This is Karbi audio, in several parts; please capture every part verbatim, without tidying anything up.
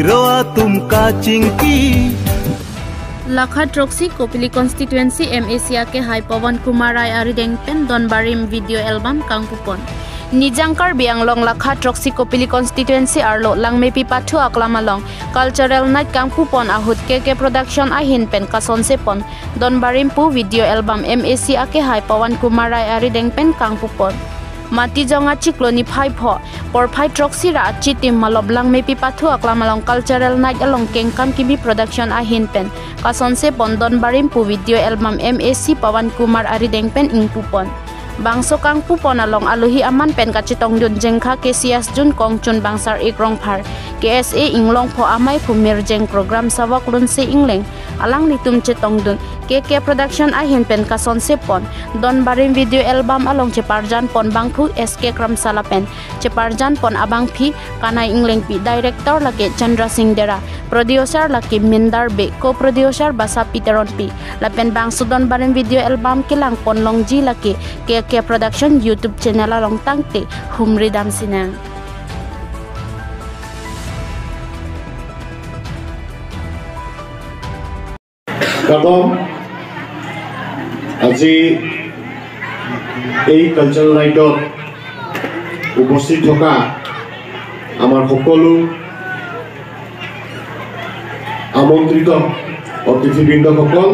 Ro atum kachingki. Lakha throksi Kopili constituency M A C akehai Pawan Kumar Rai arideng pen Donbarim video album kangpupon. Nijang Karbi Anglong Lakha throksi Kopili constituency arlo Langmepi Pathu aklam along cultural night kangpupon ahut K K Production ahin pen kasonsepon Donbarim pu video album M A C akehai Pawan Kumar Rai arideng pen kangpupon. Matijong achiklo niphai pho, porphai throksi ra achitim malop Langmepi Pathu aklam along cultural night along Kengkam Kimi Production ahin pen kasonsepon Donbarim pu video album M A C Pawan Kumar arideng pen ingpupon. Bangso kangpupon along alohi aman pen kachetongdun Jengkha K C S Jun Kongchun Bangsar-ik Rongphar, K S A Inglongpho Amei Phumir Jeng Program Savok Lunse Ingleng, alanglitum chetongdun K K Production ahin pen kasonsepon Donbarim video album along cheparjanpon bangphu S K Kramsa lapen cheparjanpon abangpi Kanai Inglengpi, director lake Chandra Singh Dera, producer lake Mindar Bey, co-producer Basapi Teronpi, lapen bangso Donbarim video album kelangpon longji lake K K Production YouTube channel along tangte humri damsinang. Kardom, আজি এই কালচাৰেল নাইটত উপস্থিত থকা আমাৰ সকলো আমন্ত্ৰিত অতিথিবৃন্দসকল,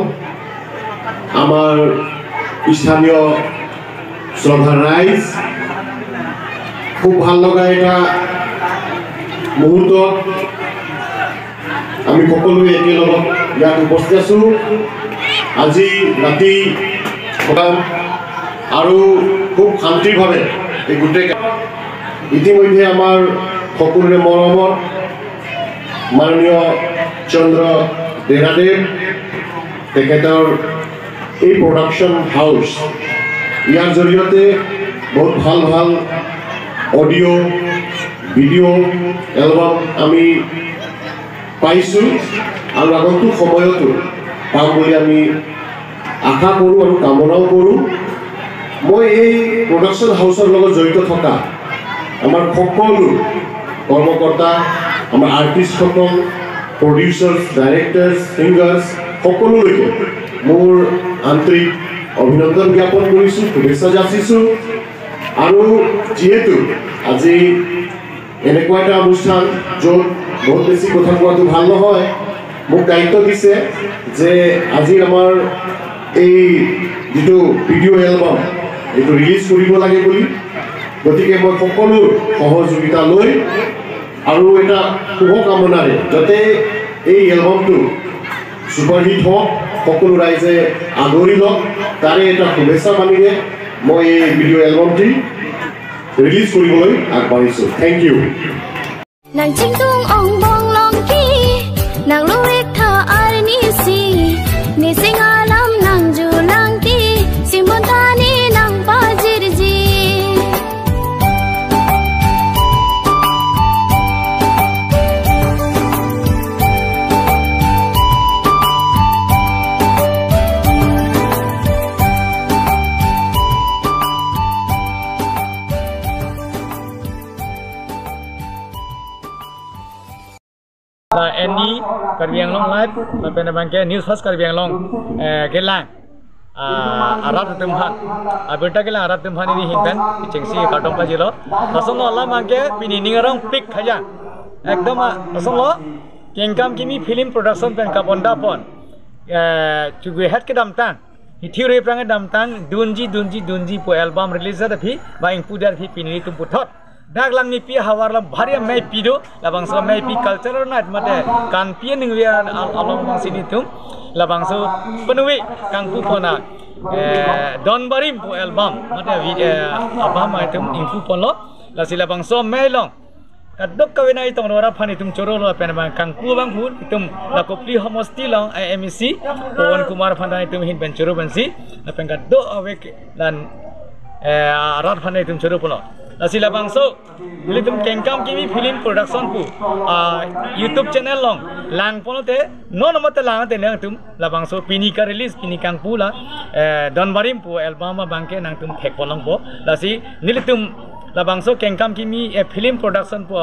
আমাৰ স্থানীয় শ্ৰদ্ধা ৰাইজ, খুব ভাল লগা এটা মুহূৰ্তত আমি সকলোৱে একেলগত ইয়াত উপস্থিত আছো। আজি ৰাতি আৰু খুব শান্তিভাৱে এই গোটেই, ইতিমধ্যে আমাৰ সকলোৰে মৰমৰ মাননীয় চন্দ্ৰ ডেৰাদেৱ, তেখেতৰ এই প্ৰডাকশ্যন হাউচ, ইয়াৰ জৰিয়তে বহুত ভাল ভাল অডিঅ', ভিডিঅ', এলবাম আমি পাইছো আৰু আগন্তুক সময়তো পাম বুলি আমি আশা কৰো আৰু কামনাও কৰো। মই এই প্ৰডাকশ্যন হাউচৰ লগত জড়িত থকা আমাৰ সকলো কৰ্মকৰ্তা, আমাৰ আৰ্টিষ্টসকল, প্ৰডিউচাৰ্ছ, ডাইৰেক্টৰ্ছ, ছিংগাৰ্ছ সকলোলৈকে মোৰ আন্তৰিক অভিনন্দন জ্ঞাপন কৰিছো, শুভেচ্ছা যাচিছো। আৰু যিহেতু আজি এনেকুৱা এটা অনুষ্ঠান য'ত বহুত বেছি কথা কোৱাটো ভাল নহয়, মোক দায়িত্ব দিছে যে আজি আমাৰ এই যিটো ভিডিঅ' এলবাম, এইটো ৰিলিজ কৰিব লাগে বুলি। গতিকে মই সকলোৰ সহযোগিতা লৈ আৰু এটা শুভকামনাৰে যাতে এই এলবামটো ছুপাৰহিট হওক, সকলো ৰাইজে আদৰি লওক, তাৰে এটা শুভেচ্ছা বাণীৰে মই এই ভিডিঅ' এলবামটি ৰিলিজ কৰিবলৈ আগবাঢ়িছো। Thank you. Nang chingtung ong bong long ki, nang luwek tha arni si, nising alam nang julang ti, simbon tani nang pajirji. La N E Karbi Anglong Live, lapen abangke News First Karbi Anglong, eh, kelang, ah, arat atum aphan, abirta kelang arat atum aphan neli ahin pen kechengsi kardom pajirlo. Lason lo alam abangke pini ning arong pik haja. Ekdom, ah, lason lo Kengkam Kimi Film Production pen kapondapon, eh, chugu het kedamtang, hithi ri aphrang kedamtang, Dunji Dunji Dunji pu album release aphi, ba ingpu der aphi pini tum puthot. Dak Langmepi ahavar alam bhari ameipi do, labangso ameipi cultural night mate kanpi aningve al-, along abangsi nelitum labangso peningve kangpupon a, eh, Donbarim pu album mate vi-, eh, album itum ingpuponlo, lasi labangso amei along kadokave nangtum rat aphan itum chorolo lapen abang kangpu abang pu itum la Kopili homosti along, eh, M A C Pawan Kumar aphan itum ahin pen choro pensi lapen kadokave ke-, dan, eh, rat aphan itum choroponlo. Lasi labangso nelitum Kengkam Kimi Film Production pu, ah, YouTube channel along langponlote, non mate langte nangtum labangso pini ka-release, pini kangpu la, eh, Donbarim pu album abangke nangtum thekponlongpo. Lasi nelitum labangso Kengkam Kimi, eh, Film Production pu,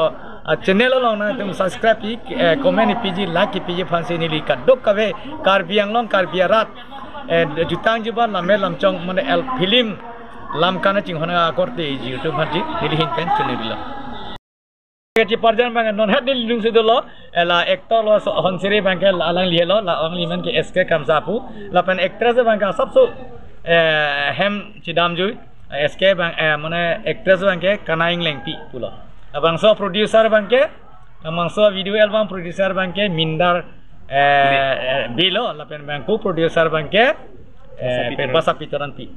A channel along nangtum subscribe pi, eh, comment pi ji, like pi ji aphansi neli kadokave Karbi Anglong, Karbi arat, eh, jutang jubat lammet lamchong mane el film lam kana chinghon akorte ji YouTube aphansi neli ahin pen chonedetlo. Kachiparjan abang non het neli lung sudo lo, eh, la actor lo so honsiri abangke la alangli lo, la alangli amen ke S K Kamsa pu, lapen actress abangke asapso, eh, hem chidamjui, S K abang, eh, mane actress abangke Kanai Englengpi pulo. Labangso producer abangke, labangso video album producer abangke Mindar, eh, eh, Bey lo, lapen abang co-producer abangke, eh, Basa Peter. Basa Peter Rongpi.